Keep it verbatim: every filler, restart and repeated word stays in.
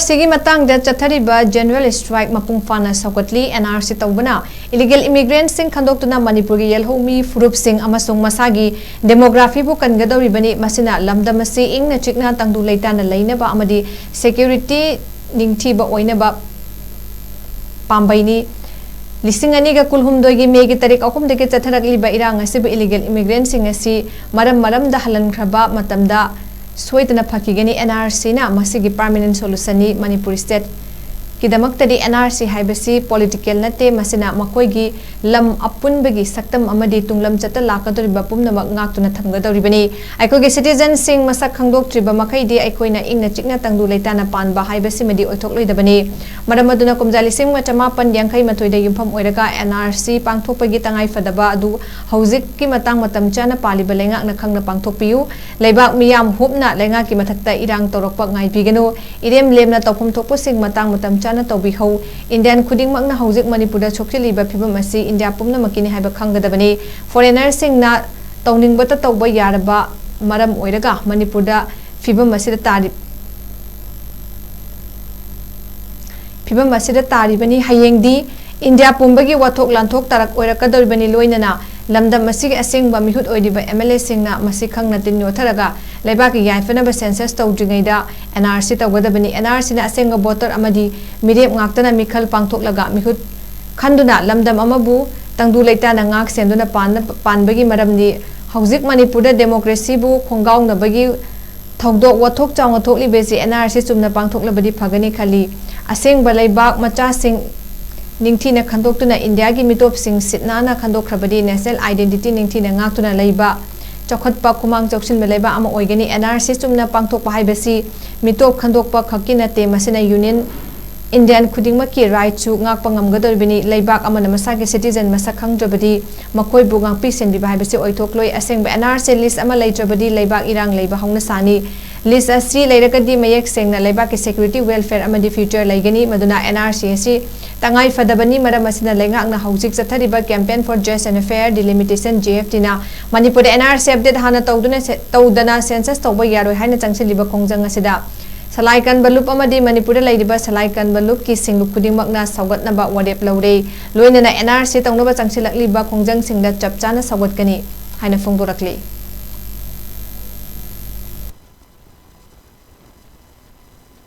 ꯁꯤꯒꯤ ꯃꯇꯥꯡꯗ ꯆꯠꯊꯔꯤꯕ general strike ꯃꯄꯨꯡ ꯐꯥꯅ ꯁꯧꯒꯠꯂꯤ꯫ NRC ꯇꯧꯕꯅ illegal immigrantꯁꯤꯡ ꯈꯟꯗꯣꯛꯇꯨꯅ ꯃꯅꯤꯄꯨꯔꯒꯤ ꯌꯦꯜꯍꯧꯃꯤ ꯐꯨꯔꯨꯞꯁꯤꯡ ꯑꯃꯁꯨꯡ ꯃꯁꯥꯒꯤ demographyꯕꯨ ꯀꯟꯒꯗꯧꯔꯤꯕꯅꯤ꯫ ꯃꯁꯤꯅ ꯂꯝꯗꯝ ꯑꯁꯤ ꯏꯪꯅ ꯆꯤꯛꯅ ꯇꯪꯗꯨ ꯂꯩꯇꯥꯅ ꯂꯩꯅꯕ ꯑꯃꯗꯤ security ꯅꯤꯡꯊꯤꯕ ꯑꯣꯏꯅꯕ ꯄꯥꯝꯕꯩꯅꯤ꯫ ꯂꯤꯁꯤꯡ ꯑꯅꯤꯒ ꯀꯨꯟꯍꯨꯝꯗꯣꯏꯒꯤ ꯃꯦꯒꯤ ꯇꯥꯔꯤꯛ ꯑꯍꯨꯝꯗꯒꯤ ꯆꯠꯊꯔꯛꯂꯤꯕ ꯏꯔꯥꯡ ꯑꯁꯤꯕꯨ illegal immigrantꯁꯤꯡ ꯑꯁꯤ ꯃꯔꯝ ꯃꯔꯝꯗ ꯍꯜꯍꯟꯈ꯭ꯔꯕ ꯃꯇꯝꯗ ꯁꯣꯏꯗꯅ ꯐꯈꯤꯒꯅꯤ꯫ NRCꯅ ꯃꯁꯤꯒꯤ permanent solutionꯅꯤ꯫ ꯃꯅꯤꯄꯨꯔ stateꯀꯤꯗꯃꯛꯇꯗꯤ NRC ꯍꯥꯏꯕꯁꯤ political ꯅꯠꯇꯦ꯫ ꯃꯁꯤꯅ ꯃꯈꯣꯏꯒꯤ ꯂꯝ ꯑꯄꯨꯟꯕꯒꯤ ꯁꯛꯇꯝ ꯑꯃꯗꯤ ꯇꯨꯡꯂꯝꯆꯠꯇ ꯂꯥꯛꯀꯗꯧꯔꯤꯕ ꯄꯨꯝꯅꯃꯛ ꯉꯥꯛꯇꯨꯅ ꯊꯝꯒꯗꯧꯔꯤꯕꯅꯤ꯫ ꯑꯩꯈꯣꯏꯒꯤ citizenꯁꯤꯡ ꯃꯁꯛ ꯈꯪꯗꯣꯛꯇ꯭ꯔꯤꯕ ꯃꯈꯩꯗꯤ ꯑꯩꯈꯣꯏꯅ ꯏꯪꯅ ꯆꯤꯛꯅ ꯇꯪꯗꯨ ꯂꯩꯇꯥꯅ ꯄꯥꯟꯕ ꯍꯥꯏꯕꯁꯤꯃꯗꯤ ꯑꯣꯏꯊꯣꯛꯂꯣꯏꯗꯕꯅꯤ꯫ ꯃꯔꯝ ꯑꯗꯨꯅ ꯀꯨꯝꯖꯥ ꯂꯤꯁꯤꯡ ꯑꯃ ꯆꯃꯥꯄꯟ ꯌꯥꯡꯈꯩ ꯃꯥꯊꯣꯏꯗ ꯌꯨꯝꯐꯝ ꯑꯣꯏꯔꯒ NRC ꯄꯥꯡꯊꯣꯛꯄꯒꯤ ꯇꯉꯥꯏ ꯐꯗꯕ ꯑꯗꯨ ꯍꯧꯖꯤꯛꯀꯤ ꯃꯇꯥꯡ ꯃꯇꯝ ꯆꯥꯅ ꯄꯥꯜꯂꯤꯕ ꯂꯩꯉꯥꯛꯅ ꯈꯪꯅ ꯄꯥꯡꯊꯣꯛꯄꯤꯌꯨ꯫ ꯂꯩꯕꯥꯛ ꯃꯤꯌꯥꯝ ꯍꯨꯞꯅ ꯂꯩꯉꯥꯛꯀꯤ ꯃꯊꯛꯇ ꯏꯔꯥꯡ ꯇꯧꯔꯛꯄ ꯉꯥꯏꯕꯤꯒꯅꯨ꯫ ꯏꯔꯦꯝ ꯂꯦꯝꯅ ꯇꯧꯐꯝ ꯊꯣꯛꯄꯁꯤꯡ ꯃꯇꯥꯡ ꯃꯇꯝ ꯆꯥꯅ ꯇꯧꯕꯤꯍꯧ꯫ Indian ꯈꯨꯗꯤꯡꯃꯛꯅ ꯍꯧꯖꯤꯛ ꯃꯅꯤꯄꯨꯔꯗ ꯁꯣꯛꯆꯤꯜꯂꯤꯕ ꯐꯤꯕꯝ ꯑꯁꯤ India ꯄꯨꯝꯅꯃꯛꯀꯤꯅꯤ ꯍꯥꯏꯕ ꯈꯪꯒꯗꯕꯅꯤ꯫ Foreignerꯁꯤꯡꯅ ꯇꯧꯅꯤꯡꯕꯇ ꯇꯧꯕ ꯌꯥꯔꯕ ꯃꯔꯝ ꯑꯣꯏꯔꯒ ꯃꯅꯤꯄꯨꯔꯗ ꯐꯤꯕꯝ ꯑꯁꯤꯗ ꯇꯥꯔꯤ-, ꯐꯤꯕꯝ ꯑꯁꯤꯗ ꯇꯥꯔꯤꯕꯅꯤ꯫ ꯍꯌꯦꯡꯗꯤ India ꯄꯨꯝꯕꯒꯤ ꯋꯥꯊꯣꯛ ꯂꯥꯟꯊꯣꯛ ꯇꯥꯔꯛ ꯑꯣꯏꯔꯛꯀꯗꯧꯔꯤꯕꯅꯤ꯫ ꯂꯣꯏꯅꯅ ꯂꯝꯗꯝ ꯑꯁꯤꯒꯤ ꯑꯁꯦꯡꯕ ꯃꯤꯍꯨꯠ ꯑꯣꯏꯔꯤꯕ MLAꯁꯤꯡꯅ ꯃꯁꯤ ꯈꯪꯅ ꯇꯤꯟ ꯌꯣꯠꯊꯔꯒ ꯂꯩꯕꯥꯛꯀꯤ ꯌꯥꯏꯐꯅꯕ census ꯇꯧꯗ꯭ꯔꯤꯉꯩꯗ NRC ꯇꯧꯒꯗꯕꯅꯤ꯫ NRCꯅ ꯑꯁꯦꯡꯕ voter ꯑꯃꯗꯤ ꯃꯤꯔꯦꯞ ꯉꯥꯛꯇꯅ ꯃꯤꯈꯜ ꯄꯥꯡꯊꯣꯛꯂꯒ ꯃꯤꯍꯨꯠ ꯈꯟꯗꯨꯅ ꯂꯝꯗꯝ ꯑꯃꯕꯨ ꯇꯪꯗꯨ ꯂꯩꯇꯥꯅ ꯉꯥꯛ ꯁꯦꯟꯗꯨꯅ ꯄꯥꯟꯅ-, ꯄꯥꯟꯕꯒꯤ ꯃꯔꯝꯗꯤ ꯍꯧꯖꯤꯛ ꯃꯅꯤꯄꯨꯔꯗ democracyꯕꯨ ꯈꯣꯡꯒꯥꯎꯅꯕꯒꯤ ꯊꯧꯗꯣꯛ ꯋꯥꯊꯣꯛ ꯆꯥꯎꯅ ꯊꯣꯛꯂꯤꯕꯁꯤ NRC ꯆꯨꯝꯅ ꯄꯥꯡꯊꯣꯛꯂꯕꯗꯤ ꯐꯒꯅꯤ ꯈꯜꯂꯤ꯫ ꯑꯁꯦꯡꯕ ꯂꯩꯕꯥꯛ ꯃꯆꯥꯁꯤꯡ ꯅꯤꯡꯊꯤꯅ ꯈꯟꯗꯣꯛꯇꯨꯅ Indiaꯒꯤ ꯃꯤꯇꯣꯞꯁꯤꯡ ꯁꯤꯠ ꯅꯥꯟꯅ ꯈꯟꯗꯣꯛꯈ꯭ꯔꯕꯗꯤ national identity ꯅꯤꯡꯊꯤꯅ ꯉꯥꯛꯇꯨꯅ ꯂꯩꯕ, ꯆꯥꯎꯈꯠꯄ, ꯈꯨꯃꯥꯡ ꯆꯥꯎꯁꯤꯟꯕ ꯂꯩꯕꯥꯛ ꯑꯃ ꯑꯣꯏꯒꯅꯤ꯫ NRC ꯆꯨꯝꯅ ꯄꯥꯡꯊꯣꯛꯄ ꯍꯥꯏꯕꯁꯤ ꯃꯤꯇꯣꯞ ꯈꯟꯗꯣꯛꯄ ꯈꯛꯀꯤ ꯅꯠꯇꯦ, ꯃꯁꯤꯅ Union Indian ꯈꯨꯗꯤꯡꯃꯛꯀꯤ rightꯁꯨ ꯉꯥꯛꯄ ꯉꯝꯒꯗꯧꯔꯤꯕꯅꯤ꯫ ꯂꯩꯕꯥꯛ ꯑꯃꯅ ꯃꯁꯥꯒꯤ citizen ꯃꯁꯛ ꯈꯪꯗ꯭ꯔꯕꯗꯤ ꯃꯈꯣꯏꯕꯨ ꯉꯥꯛꯄꯤ ꯁꯦꯟꯕꯤꯕ ꯍꯥꯏꯕꯁꯤ ꯑꯣꯏꯊꯣꯛꯂꯣꯏ꯫ ꯑꯁꯦꯡꯕ NRC list ꯑꯃ ꯂꯩꯇ꯭ꯔꯕꯗꯤ ꯂꯩꯕꯥꯛ ꯏꯔꯥꯡ ꯂꯩꯕ ꯍꯧꯅ ꯁꯥꯅꯤ꯫ List ꯑꯁꯤ ꯂꯩꯔꯒꯗꯤ ꯃꯌꯦꯛ ꯁꯦꯡꯅ ꯂꯩꯕꯥꯛꯀꯤ security, welfare ꯑꯃꯗꯤ future ꯂꯩꯒꯅꯤ꯫ ꯃꯗꯨꯅ NRC ꯑꯁꯤ ꯇꯉꯥꯏ ꯐꯗꯕꯅꯤ꯫ ꯃꯔꯝ ꯑꯁꯤꯅ ꯂꯩꯉꯥꯛꯅ ꯍꯧꯖꯤꯛ ꯆꯠꯊꯔꯤꯕ Campaign for Just and Fair Delimitation, GFTꯅ ꯃꯅꯤꯄꯨꯔꯗ NRC update ꯍꯥꯟꯅ ꯇꯧꯗꯨꯅ ꯁꯦ-, ꯇꯧꯗꯅ census ꯇꯧꯕ ꯌꯥꯔꯣꯏ ꯍꯥꯏꯅ ꯆꯪꯁꯤꯜꯂꯤꯕ ꯈꯣꯡꯖꯪ ꯑꯁꯤꯗ ꯁꯂꯥꯏ ꯀꯟꯕ ꯂꯨꯞ ꯑꯃꯗꯤ ꯃꯅꯤꯄꯨꯔꯗ ꯂꯩꯔꯤꯕ ꯁꯂꯥꯏ ꯀꯟꯕ ꯂꯨꯞꯀꯤ ꯁꯤꯡꯂꯨꯞ ꯈꯨꯗꯤꯡꯃꯛꯅ ꯁꯧꯒꯠꯅꯕ ꯋꯥꯔꯦꯞ ꯂꯧꯔꯦ꯫ ꯂꯣꯏꯅꯅ ꯑꯦꯟ ꯑꯥꯔ ꯁꯤ ꯇꯧꯅꯕ ꯆꯪꯁꯤꯜꯂꯛꯂꯤꯕ ꯈꯣꯡꯖꯪꯁꯤꯡꯗ ꯆꯞ ꯆꯥꯅ ꯁꯧꯒꯠꯀꯅꯤ ꯍꯥꯏꯅ ꯐꯣꯡꯗꯣꯔꯛꯂꯤ꯫